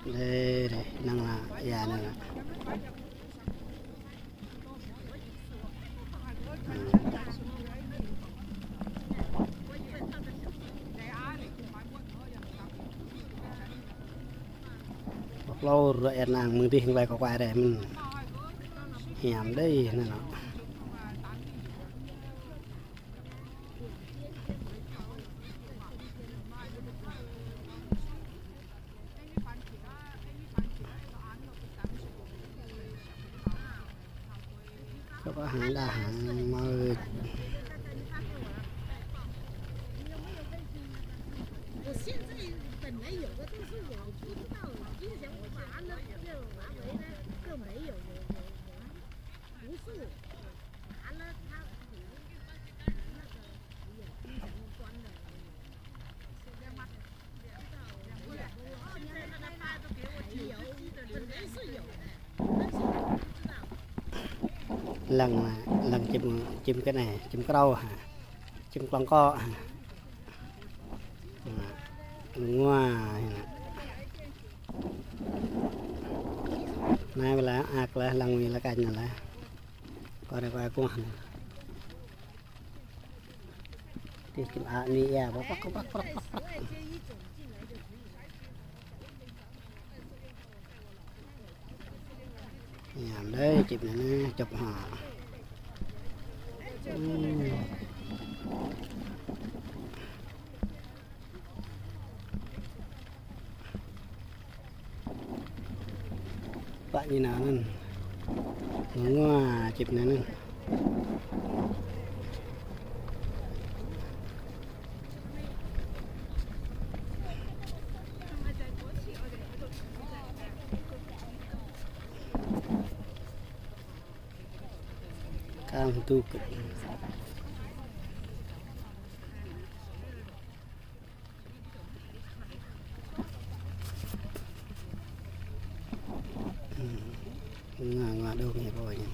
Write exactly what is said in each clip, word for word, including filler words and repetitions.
Dêh, dêh, năng lă, ia năng lă. Pơklor rơ̆ ia năng mơ̆ng dih glaĭ kơ kuai rai mơ̆n. Hiam dêh, năng lă. Kơ pơhang đa hang mơ̆. 我现在本来有的，但是我不知道，我就想我把它那个马尾呢，更没有，有，有，有，不是，拿了它，那个，也不想关了。 Lăng, lăng čim, čim kơnai, čim krao hă. Čim klŏng kŏ hă. Ngua hă. Nai wơ̆t lă, ak lă, lăng wĭt lă kañ lă. Kơ ră kơ ak kuah nă. Tih čim a ni ia, prăk, prăk, prăk, prăk, prăk. Ia, dêh, čim anai nă, čŏp hă. Hmm. Pă ñu nao anŭn. Ngua čip anŭn. Kang duk. Ngă, ngă đôk ñu pô ñu.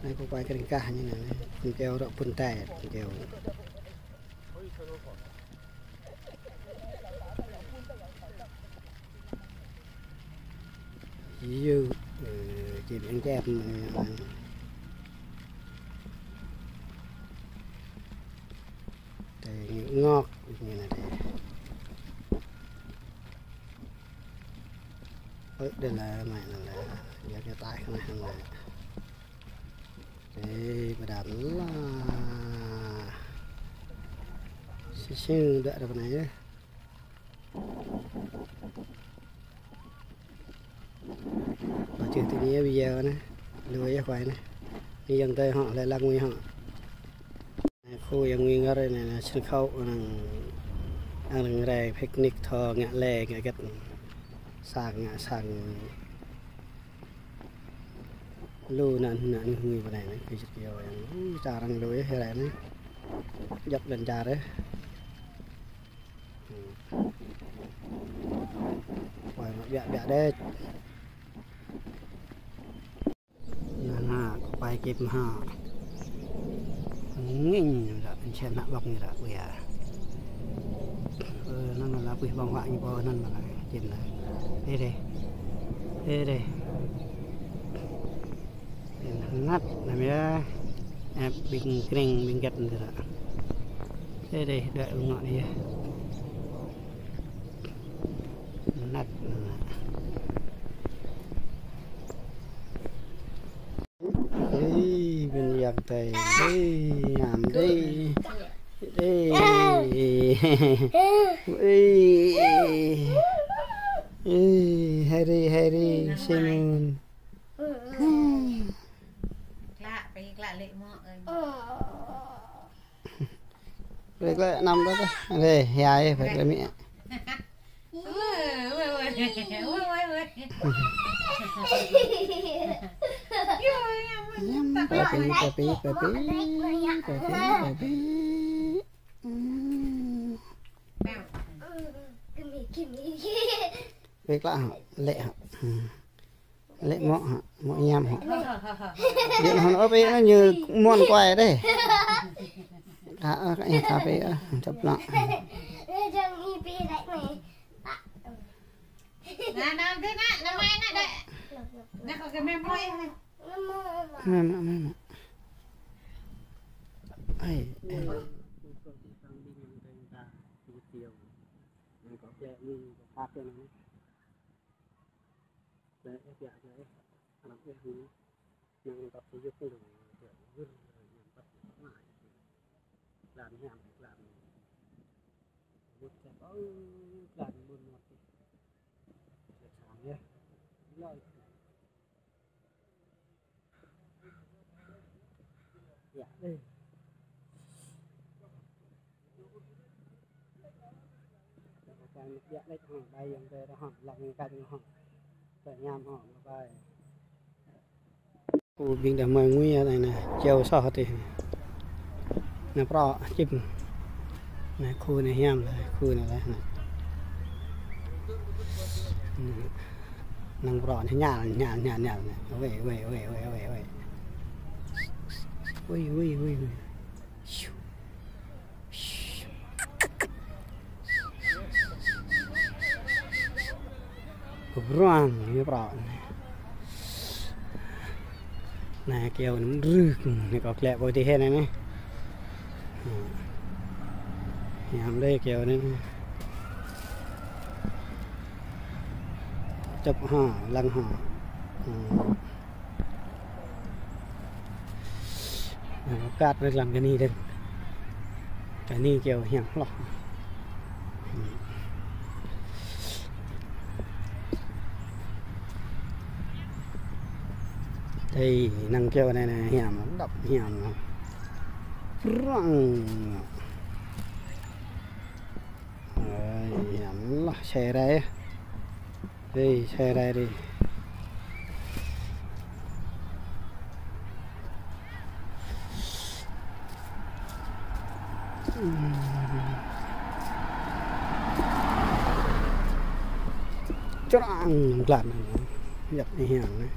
Anai kơ kuai kơring kah ñu anai, ñu keo rŏ pun tai, ñu keo. Yơh, ơ, čim eng čep, ơ, tơ ngŏk, ñu anai tơ. Ơ, đơ lă, mă anai lă, ia kơ tai kơ anai hăng lă. Ê, pơđar lah. Sĭ sĭ đuaĭ ră pơ anai yơh. Ƀă čih tui anai yơh video anai. Lu yơh kuai anai. Anai ayŏng adơi hŏ, lĕ lăng ngui hŏ. Anai khu ayŏng ngui ngă rai anai, anai sân khấu anai. Arăng rai picnic thâo ngă lĕ ngă hơget. Sang ngă sang. Lu anŭn, anŭn ngui pơ anai anai, kơ čit kơ yua anai. Ui, čar arăng lu yơh, ră anai. Djŏp lŏn čar yơh. Hmm. Kuai mă biă biă đĕč. Anŭn hă, kuai čim hă. Nging, ră, anŭn čen hă ƀơ̆ng ră, ui ya. Ơ, anŭn mơ̆ lă puih ƀơ̆ng huă ñu pô anŭn mơ̆ lă, čim lă. Ê đê. Ê đê. Ngăt, anŭn yơh. Ĕp ƀing kring, ƀing gĕt anŭn ră. Ê đê, đuaĭ ƀơ̆ng ngŏ anai yơh. Ngăt, anŭn ră. Ê, ƀing ayŏng adơi. Ê, ngăm đê. Đê. Ê. Ê, Harry, Harry, Simon. Klă, pơgi klă lĕ mơ̆, ơi. Wek lĕ năm đó tơ. Rê, hiai, wek lĕ mĭ. Yum, papi, papi, papi, papi, papi. Hmm. Wek lĕ hă, lĕ hă. Hmm. Lĕ mŏ hă, mŏ ñam hă. Điện hŏn ôp ih ñu muôn kuai đeh. Ka, ka ih ka pih, ơ, čăp lă. Nă, nă, dê nă, nă mai nă đĕ. Nă, kâo kơ mĕ mơi. Mĕ mă, mĕ mă. Ai, ai. Lĕ, ih, biă, biă, ih. Anăp ih, ih. Năng tăp ih yŭk lu, ih, ih, ih, ih, ih, ih, ih. Glan hiam, glan. Mŭt kơ, ơ, glan ƀun mŭt. Lĕ sang yơh. Lơi. Biă đeh. Biă đeh hŏ, ƀai ayŏng adơi hŏ, lăng kơ hŏ. Tơ ñam hŏ, ƀai. Khu ƀing đah mơi ngui anai nă, čeo soh tih. Nă prŏ čim. Nă khu nă hiam lĕ, khu nă lĕ nă. Năng prŏ nă ñal, ñal, ñal, ñal nă. Wei, wei, wei, wei, wei, wei. Wei, wei, wei, wei. Bruang, ñu prŏ. Nă, keo anŭn rưh, nă kâo klĕ pơ tih hĕ nă nă. Hiam đeh keo anŭn. Čăp hŏ, lăng hŏ. Hmm. Nă, kăt rơ̆k lăng kơ ni dơ̆ng. Kơ ni keo hiam hloh. Tơdah năng keo anai nă hiam, dăp hiam. Prăng. Ơi, hiam lăh, xe rai. Ê, xe rai đi. Črăng glan anai. Yap anai hiam anai.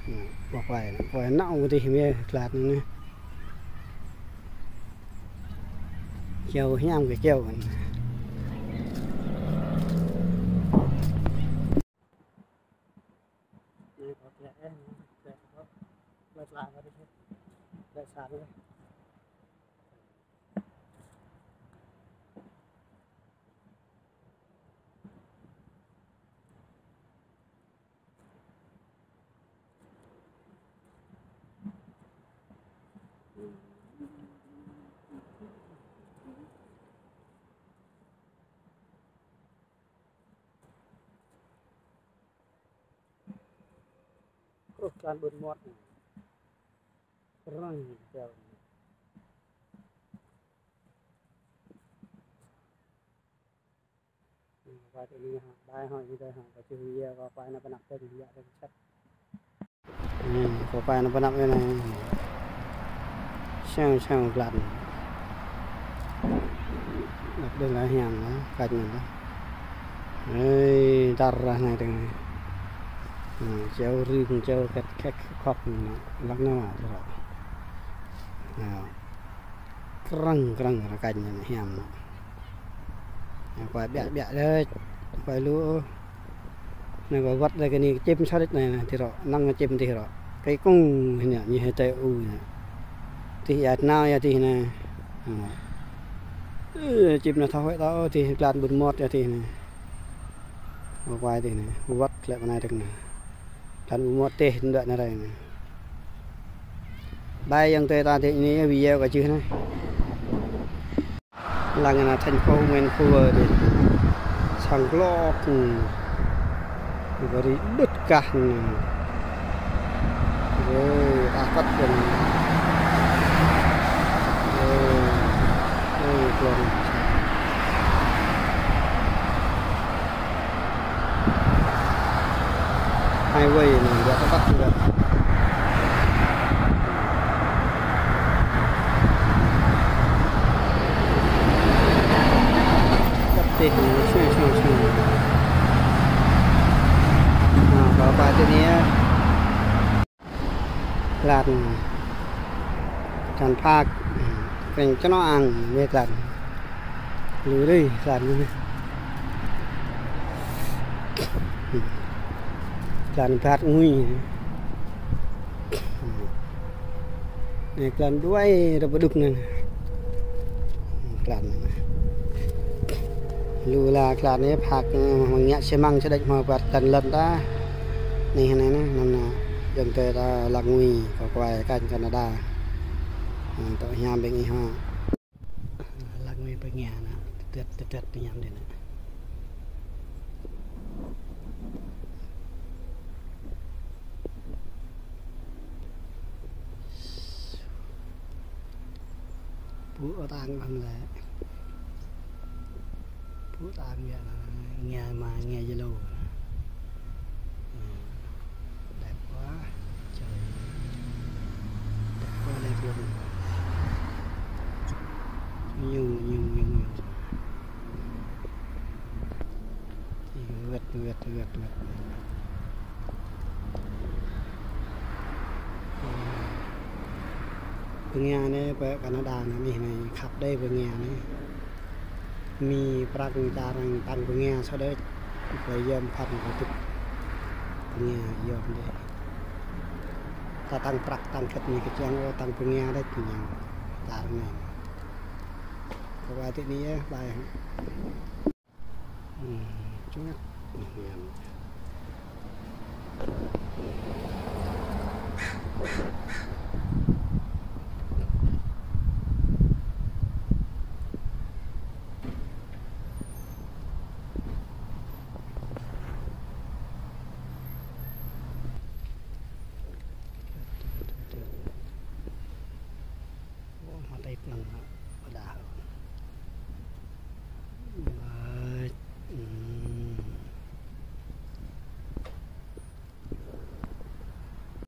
Nă, ƀuh kuai anai. Kuai nao tih mơ̆ glan anai. Keo hiam kơ keo. Anai kâo klĕ ih, klĕ kâo. Klĕ sla kâo dih. Klĕ sla dih. Kruh klan ƀun mŏt. Răng jao. Ƀai tơ anai hă, ƀai hŏ, ñu dơi hŏ, kơ čih video, kơ ƀai nă pơ anăp tơ̆ng, yă tơ̆ng sĕt. Ơ, kơ ƀai nă pơ anăp anai. Sang, sang glan. Đăp đơ̆ng lĕ hiam lĕ, kăč anai lĕ. Ơi, tar rah anai tơ̆ng anai. Ơ, čeo rưh, čeo kĕt, kĕt, khŏk anai, lăng anai mă, tơ̆ng. Ơ. Krăng, krăng, rơkăñ anai hiam anai. Anai kuai biă, biă đôč. Kuai lu. Anai kuai wơ̆t đơi kơ ni čim sa đôč anai, anai, tih rŏ, năng čim tih rŏ. Kơi kung anai, ñu hơtai u anai. Tih ia nao ia tih anai. Anai. Ơ, čim anai thâo huĭ tơ, tih glan ƀun mŏt ia tih anai. Anai kuai tih anai, wơ̆t klĕ pơ anai tơ̆ng anai. Glan ƀun mŏt tih đuaĭ anai rai anai. Ƀai ayŏng adơi ta tih anai video kơ čih anai. Lăng anai thành phố Nguyên Phú đi. Sang glok. Bơri đŭt kah anai. Ơ, ta păt anai. Ơ, ơ, Highway anai, dua tempat juga. Tih, sini, sini, sini. Nah, kalau Pak ini ya. Klan. Klan phak. Klan čơnŏ ang, mê klan. Lu rê, klan. Klan phat ngui. Anai klan đuaĭ rơpa đŭk anai. Klan anai. Lu la klan anai phak, ơ, ngă xi măng sơđĕč hmâo phat klan lŏn ta. Anai anai anai, anŭn, ơ, ayŏng adơi ta Lak Ngui, kơ kuai kanh Canada. Ơ, tŏ hiam ƀing ih hă. Lăng mê pơ nhà nè, tơtơt, tơtơt tơ ñam đê nè. Pŭ tang ƀăng lĕ. Pŭ tang yơh nè, nhà mà nhà Zalo nè. Đẹp quá trời, đẹp quá đẹp luôn. Nhung, nhung, nhung, nhung. Thì vượt, vượt, vượt, vượt. Pơ Nga anai, pơ Canada anai, anai, anai, khăp đơi pơ Nga anai. Mi prăk mi čar tăng pơ Nga sô đĕč. Pơ yom phat pơ tŭk pơ Nga yom đĕč. Ta tăng prăk tăng kĕt mi kơčăng ôh tăng pơ Nga đĕč ñu. Čar anai. Kơ ƀai tĭ anai yơh, ƀai. Hm, čuăt. Hm, yom.